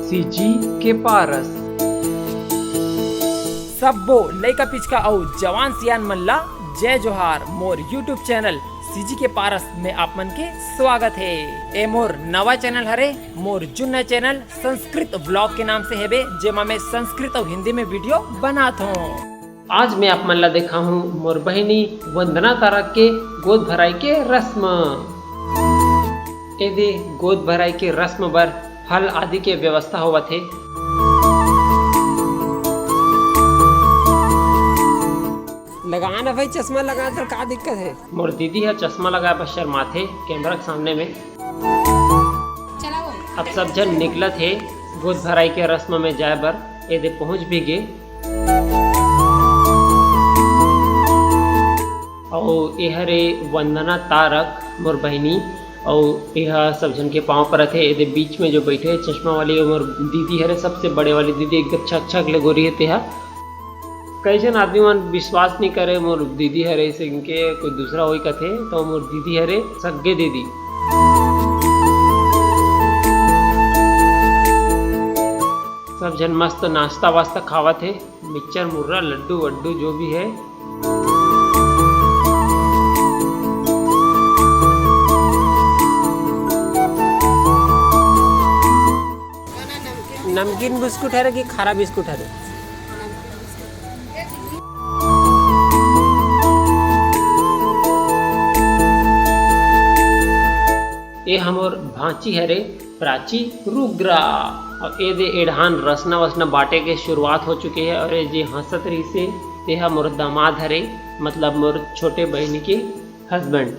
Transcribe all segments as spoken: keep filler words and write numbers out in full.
CG के पारस। सब्बो लइका पिचका अउ जवान सियान मन ला जय जोहार। मोर YouTube चैनल सीजी के पारस में आप मन के स्वागत हे। ए मोर नवा चैनल हरे, मोर जुन्ना चैनल संस्कृत व्लॉग के नाम से हेबे, जेमा मैं संस्कृत अउ हिंदी में वीडियो बनात हूँ। आज मैं आप मन ला देखाहूँ मोर बहिनी वंदना तारक के गोद भराई के रस्म। एदे गोद भराई के रस्म बर फल आदि के व्यवस्था होवत हे। लगा ना भाई, चश्मा लगा तो का दिक्कत हे? मोर दीदी ह चश्मा लगाए बर शर्माथे कैमरा के सामने में। अब सब झन निकलत हे गोद भराई के रस्म में जाए बर। एदे पहुंच भी गे। अउ एहर ए वंदना तारक, मोर बहिनी, अउ एहा सब झन के पांव परत हे। एदे बीच में जो बैठे हे चश्मा वाली, वो मोर दीदी हरे, सबसे बड़े वाली दीदी, एकदम छक छक ले गोरी हे तेहा। कई झन आदमी मन विश्वास नहीं करे मोर दीदी हरे, से इनके कोई दूसरा होई कथे, तो मोर दीदी हरे, सग्गे दीदी। सब झन मस्त नाश्ता वास्ता खावत हे, मिक्सचर, मुर्रा, लड्डू वड्डू जो भी है। नमकीन बिस्कुट हरे कि खारा बिस्कुट हरे? ए हमर भांची हरे, प्राची रुद्रा। अउ एदे एडहान रसना वसना बांटे के शुरुआत हो चुके हे। अउ ए जे हंसत रहिसे, तेहा मोर दामाद हरे, मतलब मोर छोटे बहिनी के हस्बैंड।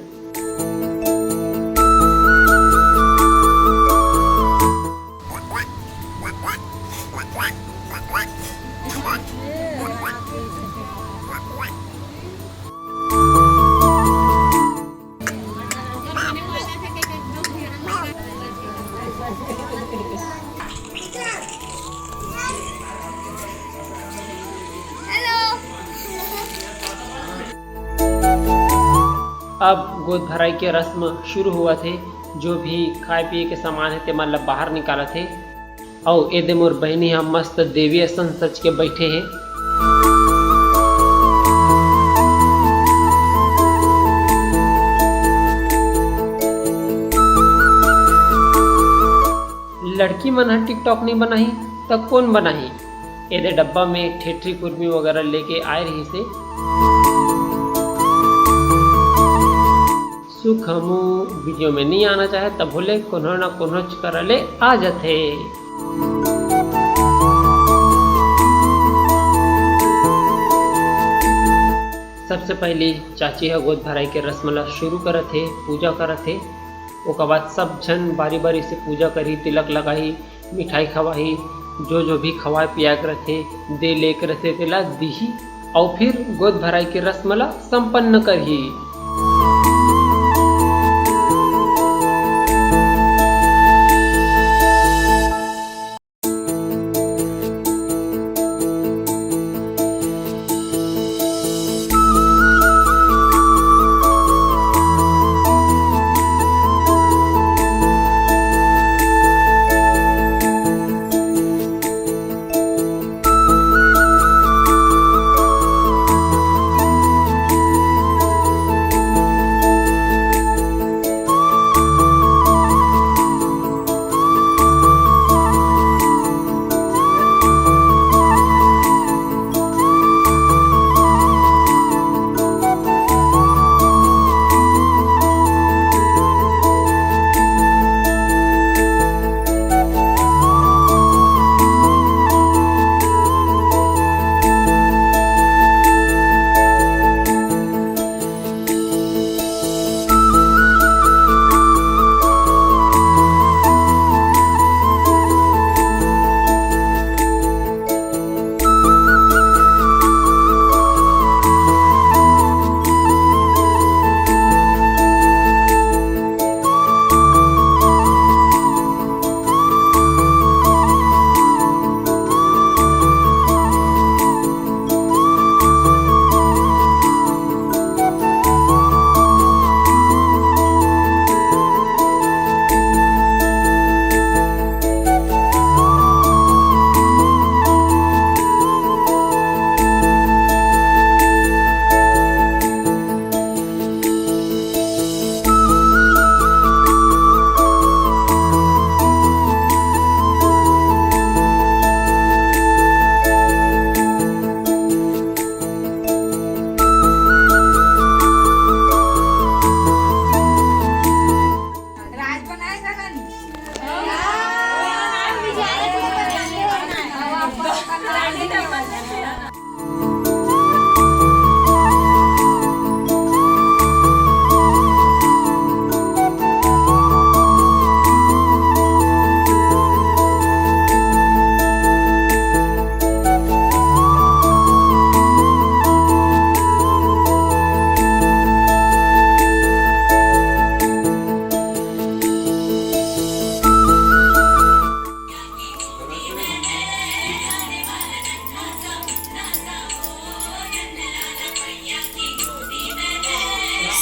अब गोद भराई के रस्म शुरू होवत हे। जो भी खाए पिए के सामान हे, तेमन ला बाहर निकालत हे। अउ एदे मोर बहिनी ह मस्त देवी असन सज के बइठे हे। लड़की मन ह TikTok नहीं बनाही, त कोन बनाही? एदे डब्बा में ठेठरी कुर्मी वगैरह लेके आए रहिसे। सुखमू वीडियो में नहीं आना चाहे, तभो ले कोनो न कोनो करा ले आ जाथे। सबसे पहली चाची ह गोद भराई के रस्म ला शुरू करत हे, पूजा करत हे। ओकर बाद सब झन बारी-बारी से पूजा करही, तिलक लगाही, मिठाई खवाही, जो जो भी खवाए पियाए के रथे, दे ले के रथे, तेला दिही, अउ फिर गोद भराई के रस्म ला संपन्न करही।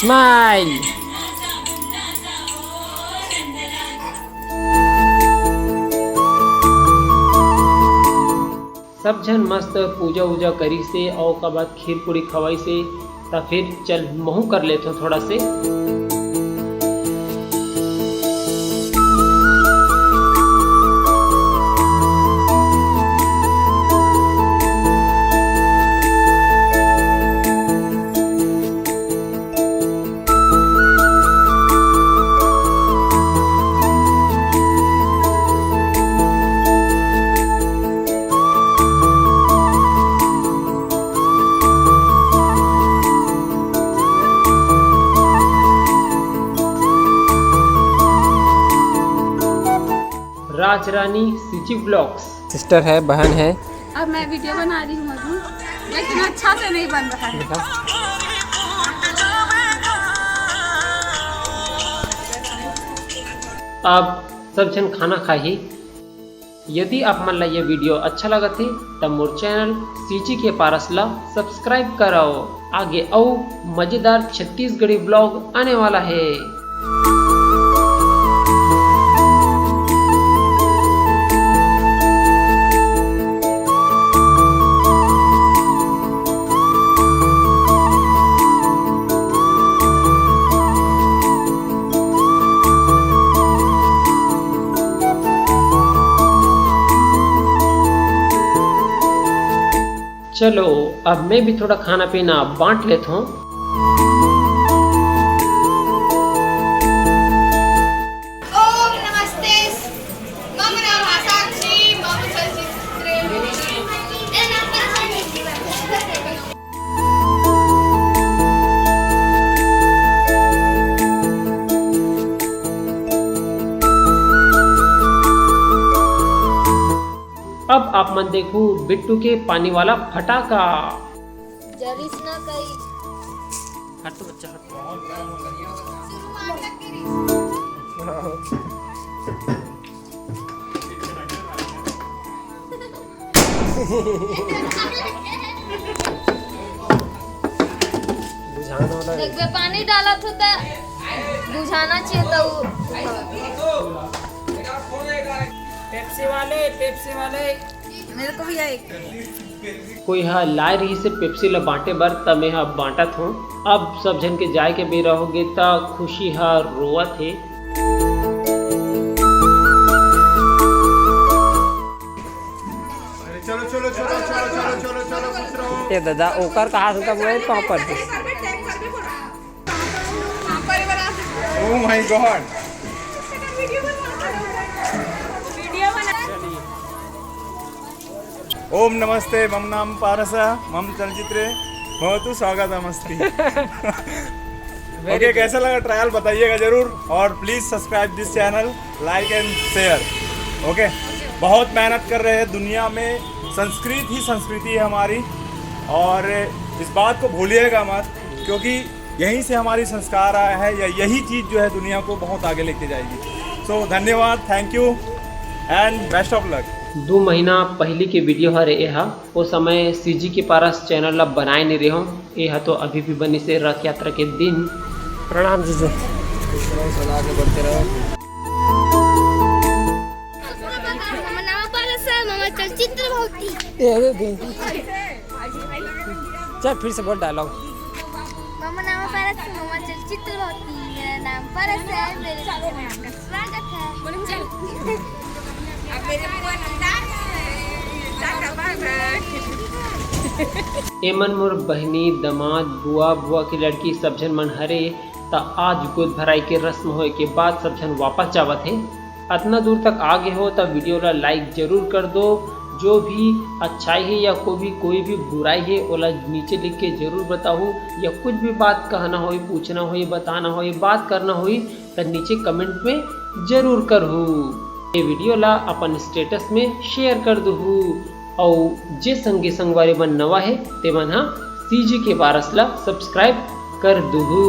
Smile। सब झन मस्त पूजा वूजा करिस हे, अउ ओकर बाद खीर पूड़ी खवाइस हे। त फिर चल, महूं कर लेथों थोड़ा से। राज रानी CG Vlogs। Sister है, बहन है। अब मैं वीडियो बना रही हूँ मधु, लेकिन अच्छा से नहीं बन रहा है। अब सब झन खाना खाही। यदि आप मन ला ये वीडियो अच्छा लगत हे, त मोर चैनल CG के पारस ला subscribe करव। आगे अउ मजेदार छत्तीसगढ़ी vlog आने वाला हे। चलो, अब मैं भी थोड़ा खाना पीना बांट लेता हूँ। ओम नमस्ते। मम नाम आसाक्षी, मम चलचित्रे। अब आप मन देखू बिट्टू के पानी वाला फटाका। जरिस ना कई। हट तो बच्चा, हट। बुझाना वाला है। देख बे, पानी डालत हो त बुझाना चाहिए त वो। पेप्सी वाले, पेप्सी वाले। मेरे को भी एक। कोई ह लाए रहिस हे पेप्सी ला बांटे बर, त मैं ह बांटत हों। अब सब झन के जाए के बेरा होगे, त खुशी ह रोवत हे। अरे चलो, चलो, चलो, खुश रहो। ए दादा, ओकर कहा से तब वही पापड़ थे। Oh my God। ओम नमस्ते, मम नाम पारस, मम चलचित्रे भवतु स्वागतमस्ति। ओके, कैसा लगा ट्रायल बताइएगा जरूर, और please subscribe this channel, like and share। ओके, बहुत मेहनत कर रहे हैं, दुनिया में संस्कृत ही संस्कृति है हमारी, और इस बात को भूलिएगा मत, क्योंकि यहीं से हमारी संस्कार आया है, या यही चीज़ जो है दुनिया को बहुत आगे लेके जाएगी। So धन्यवाद, thank you and best of luck। दो महीना पहली के वीडियो हरे एहा, ओ समय CG के पारस चैनल ला बनाए नहीं रहो, एहा तो अभी भी बनी से रथ यात्रा के दिन। प्रणाम जीजू। मम नाम पारस, मम चलचित्र भवती। ए, अरे दे। चल, फिर से बोल डायलॉग। मम नाम पारस, मम चलचित्र भवती। मेरा नाम पारस है, मेरे चैनल में आपका स्वागत है। अब मेरे बुआ नंदा है। टाटा, बाय बाय। एमन मोर बहिनी, दमाद, बुआ, बुआ के लड़की सब झन मन हरे। त आज गोद भराई के रस्म होए के बाद सब झन वापस जावत हे। अतना दूर तक आ गे हो त वीडियो ला लाइक जरूर कर दो। जो भी अच्छाई हे या कोई भी, कोई भी बुराई हे, ओला नीचे लिख के जरूर बताहू, या कुछ भी बात कहना होई, पूछना होई, बताना होई, बात करना होई, त नीचे कमेंट में जरूर करहू। ये वीडियो ला अपन स्टेटस में शेयर कर दुहू, अउ जे संगी संगवारी मन नवा हे, ते मन ह CG के पारस ला सब्सक्राइब कर दुहू।